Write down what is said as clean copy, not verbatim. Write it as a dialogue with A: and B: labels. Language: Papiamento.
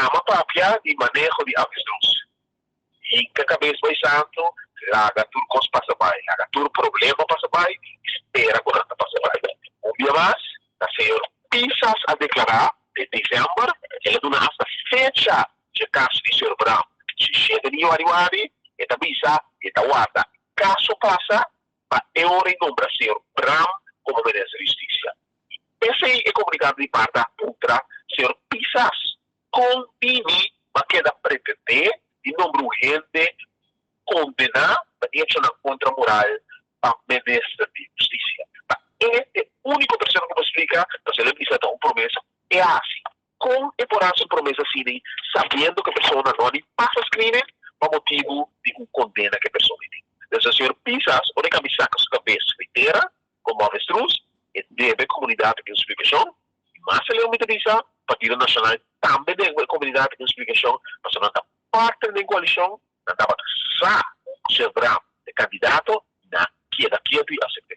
A: Ami a papia di maneho di avestruz. Hinka kabes bai santu, laga tur kos pasa bai, laga tur problema pasa bai i spera ku nan ta pasa bai. Un bia mas, ta señor Pisas a deklará den desèmber, el a duna asta fecha dje kaso di señor Braam, 17 di yanüari, e ta bisa e ta warda kaso pasa pa e ora i nombra señor Braam komo minister di hustisia. P'esei e komunikado di par ta puntra señor Pisas kon bini pa keda pretendé di nombra un hende kondená pa echonan kontra moral pa minister di hustisia. Ta e e úniko persona ku por splika, pasobra el a bisa ta un promesa ku e a hasi. Kon e por hasi un promesa asina sabiendo ku e persona no a ni pasa screening pa motibu di un kondena ku e persona tin? Entonces señor Pisas ora e kami saka su kabes di tera komo avestruz, e debe komunidat un splikashon. I mas aleu mi ta bisa, Partido Nashonal tambe debe e komunidat un splikashon pasobra nan ta partner den koalishon, nan tabata sa ku señor Braam ta e kandidato i nan a keda kietu i asept'é.